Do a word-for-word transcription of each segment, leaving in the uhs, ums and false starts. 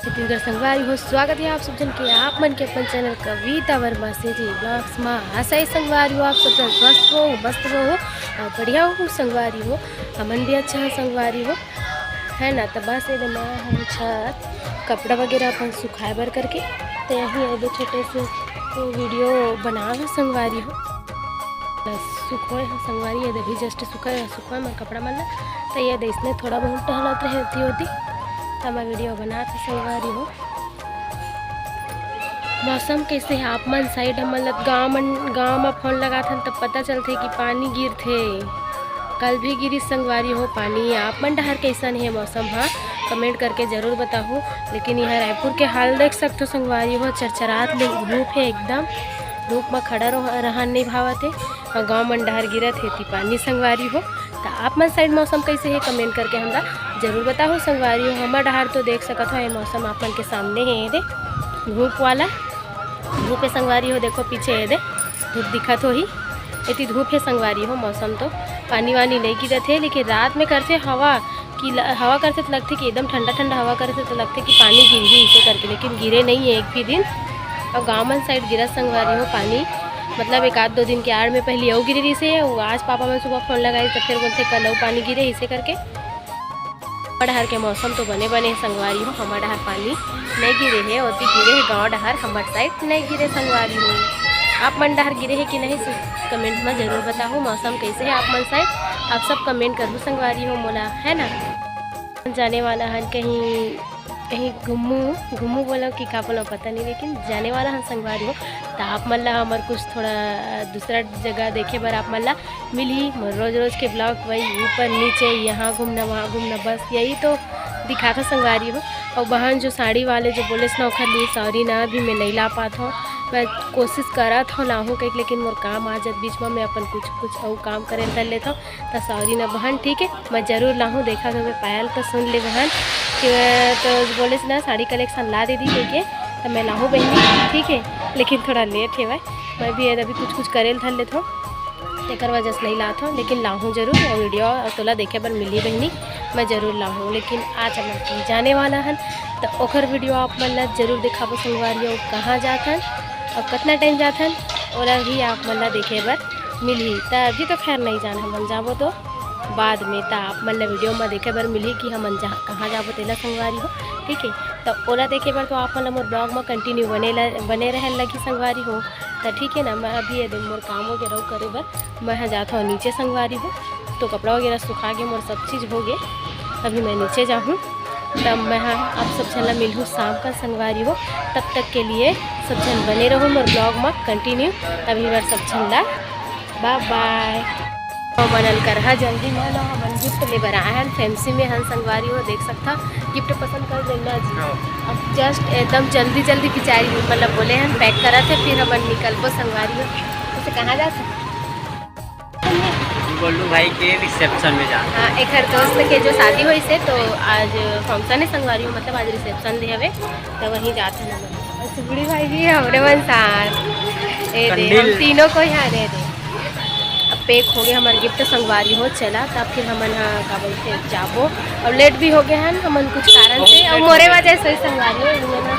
छत्तीसगढ़ संगवारी हो, स्वागत है आप सब जन के आप मन के अपन चैनल कविता वर्मा से जी ब्लॉग्स मा। आशा है संगवारी हो, आप सब जन स्वस्थ हो, मस्त हो और बढ़िया हो संगवारी हो। हमन भी अच्छा है संगवारी हो, है ना। तो बस ये मैं हम छत कपड़ा वगैरह अपन सुखाए बर करके, तो यही एदे छोटे से तो वीडियो बनावे संगवारी हो। बस सुखोए है संगवारी, ये अभी जस्ट सुखोए है, सुखोए मैं कपड़ा मन ला। तो ये दे इसने थोड़ा बहुत टहलत रहे होती होती, तो मैं वीडियो बनात है संगवारी हो। मौसम कैसे है आप मन साइड? हमन ल गाँव मन, गाँव म फोन लगाथन तब पता चलथे कि पानी गिरथे। कल भी गिरिस संगवारी हो पानी। आप मन डहर कैसन हे मौसम ह, कमेंट करके जरूर बताहू। लेकिन यहाँ रायपुर के हाल देख सकथो संगवारी हो, चरचरात ले धूप हे एकदम। धूप म खड़ा रह-, रहन नहीं भावत हे। और गाँव मन डहर गिरत हे ती पानी संगवारी हो। तो आप मन साइड मौसम कैसे हे, कमेंट करके हमला जरूर बताहू संगवारी हो। हमर डहर तो देख सकत हो, ये मौसम आप मन के सामने हे, ये दे धूप वाला, धूप हे संगवारी हो। देखो पीछे ये दे धूप दिखत होही, एती धूप हे संगवारी हो। मौसम तो पानी वानी नहीं गिरत हे, लेकिन रात में करथे हवा कि ल-, हवा करथे तो लगथे कि एकदम ठंडा ठंडा हवा करथे तो लगथे कि पानी गिरही इसे करके, लेकिन गिरे नहीं है एक भी दिन। और गाँव मन साइड गिरत संगवारी हो पानी, मतलब एक आध दो दिन के आड़ में पहली अउ गिरे रहिसे, वो आज पापा मन सुबह फोन लगाए तो फिर बोलथे कल अउ पानी गिरे इसे करके। हमर डहर के मौसम तो बने बने हे संगवारी हो, हमर डहर पानी नहीं गिरे हे, ओती गिरे हे गाँव डहर, हमर साइड नहीं गिरे संगवारी हो। आप मन डहर गिरे हे कि नहीं, कमेंट में जरूर बताहू। मौसम कैसे है आप मन साइड, आप सब कमेंट करहू संगवारी हो मोला, है ना। जाने वाला हन कहीं, कहीं घूमू, घूमू बोला कि का बोला पता नहीं, लेकिन जाने वाला हन संगवारी हो। तो आप मन ला हमर कुछ थोड़ा दूसरा जगह देखे बर आप मन ला मिलही। मोर रोज रोज के ब्लॉग वही ऊपर नीचे, यहाँ घूमना वहाँ घूमना, बस यही तो दिखाता संगवारी हो। और बहन जो साड़ी वाले जो बोले ना ओखर लिए सॉरी ना, अभी मैं नहीं ला पात हूँ। मैं कोशिश करत हूँ लाहूँ कहीं, लेकिन मोर काम आ जात बीच में, मैं अपन कुछ कुछ अउ काम करे धर लेत हूँ। त सॉरी ना बहन, ठीक है, मैं जरूर लाहूँ। देखा तो मैं पायल तो सुन ले बहन कि तो बोले ना साड़ी कलेक्शन ला दे दी कह के, तो मैं लाहूँ बहनी, ठीक है, लेकिन थोड़ा लेट है भाई। मैं भी अभी कुछ कुछ करे धर लेत हूँ, तेकर वजह से नहीं लात हूँ, लेकिन लाहूँ जरूर। और वीडियो और तोला देखे बर मिली बहनी, मैं जरूर लाहूँ। लेकिन आज हमर कहीं जाने वाला हन, तो ओखर वीडियो आप मन ला जरूर दिखाबो संगवारी हो, कहाँ जात हन और कितना टाइम जात हन, ओला भी आप मन ला देखे बर मिलही। त अभी तो खैर नहीं जान, हमन जाबो तो बाद में, त आप मन ला वीडियो में देखे बर मिलही कि हमन जहाँ कहाँ जाबो तेला संगवारी हो, ठीक है। त ओला देखे बर तो आप मन ला मोर ब्लॉग में कंटिन्यू बने ल-, बने रहे लगी संगवारी हो। त ठीक है ना, मैं अभी ये दिन मोर काम वगैरह करे बर मैं यहाँ जात हूँ नीचे संगवारी हो। तो कपड़ा वगैरह सुखा गए, मोर सब चीज़ हो गए, अभी मैं नीचे जाहूँ। तब मैं ह-, आप सब झन ला मिलहूँ शाम का संगवारी हो। तब तक के लिए सब झन बने रहो मोर ब्लॉग में कंटिन्यू। अभी बार सब झन ला बाय बाय। तो बनल करहा जल्दी में ना, हमन गिफ्ट ले बर आए हन, फैंसी में हन संगवारी हो, देख सकता गिफ्ट पसंद कर लेना जी। अब जस्ट एकदम जल्दी जल्दी बिचारी मतलब बोले हन पैक करत हे, फिर हमन निकलबो संगवारी हो। तो कहाँ जा सकते? गोलू भाई के रिसेप्शन में जाना। हाँ, एक हर दोस्त के जो शादी होइस हे, तो आज फंक्शन हे संगवारी हो, मतलब आज रिसेप्शन दे हवे, तो वहीं जात हे ना। और सुगड़ी भाई भी हमरे मन साथ। ए दे, हम तीनों को यहाँ दे दे। अब पैक हो गया हमार गिफ्ट संगवारी हो, चला तब फिर हमन हा का बोलते जाबो। और लेट भी हो गया है ना, हमन कुछ कारण से, और मोरे वजह से संगवारी हो, हमन हा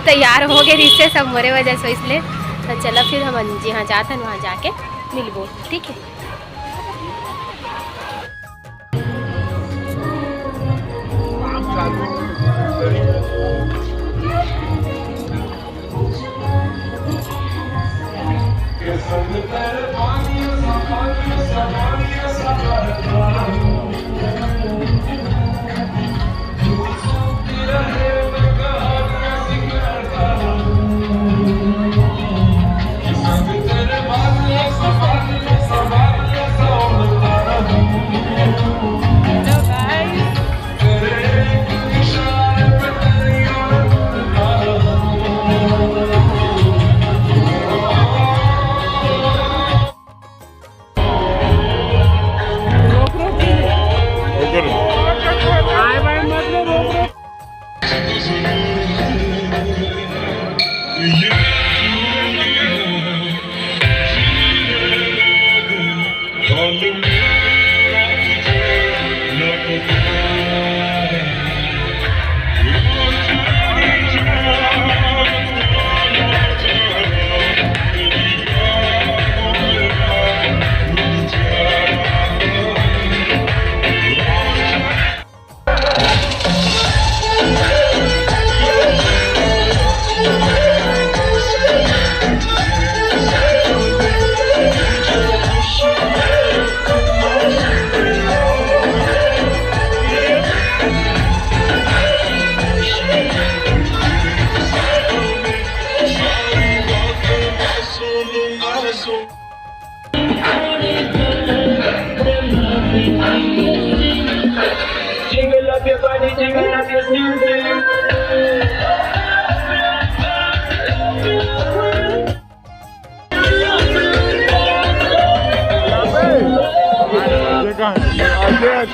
तैयार हो गए रिसेस, सब मोरे वजह से, इसलिए तो चला फिर हमन जहाँ जात हन वहाँ जाके मिलबो, ठीक है।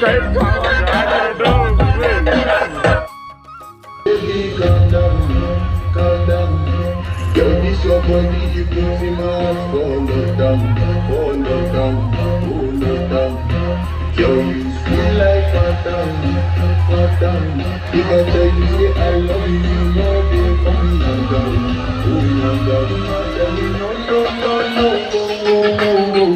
Baby, calm down, calm down. Girl, this your body, you put in my heart for lockdown, for lockdown, for lockdown. Girl, you sweet like butter, butter. If I tell you say I love you, you know they come and down, oh my God, tell me no, no, no, no, no, no, no.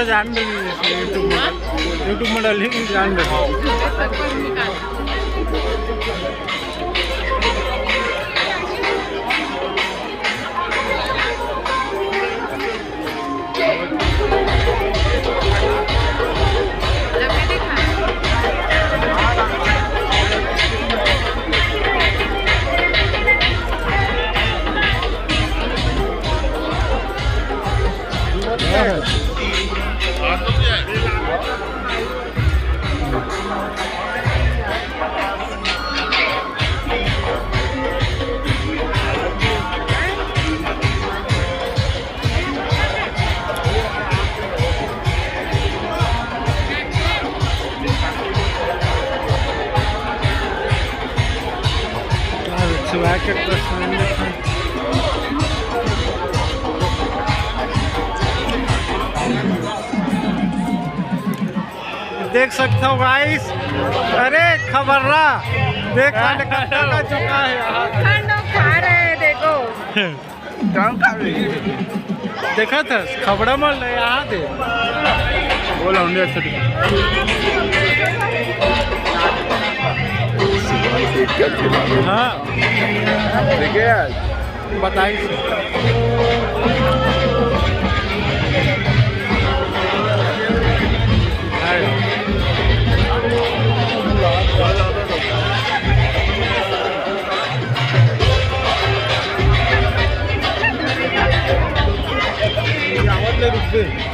YouTube में, YouTube में डाली, जान दे। देख सकते हो गाइस, अरे खबर्रा देख, हेलीकॉप्टर आ चुका है यार। ठंड खा रहे हैं, देखो। देखा था खबड़ा मल रहे, यहाँ दे। बोला उन्हें अच्छा दिखा। हाँ। देखे यार। बताइस। आवत ले रुक दे।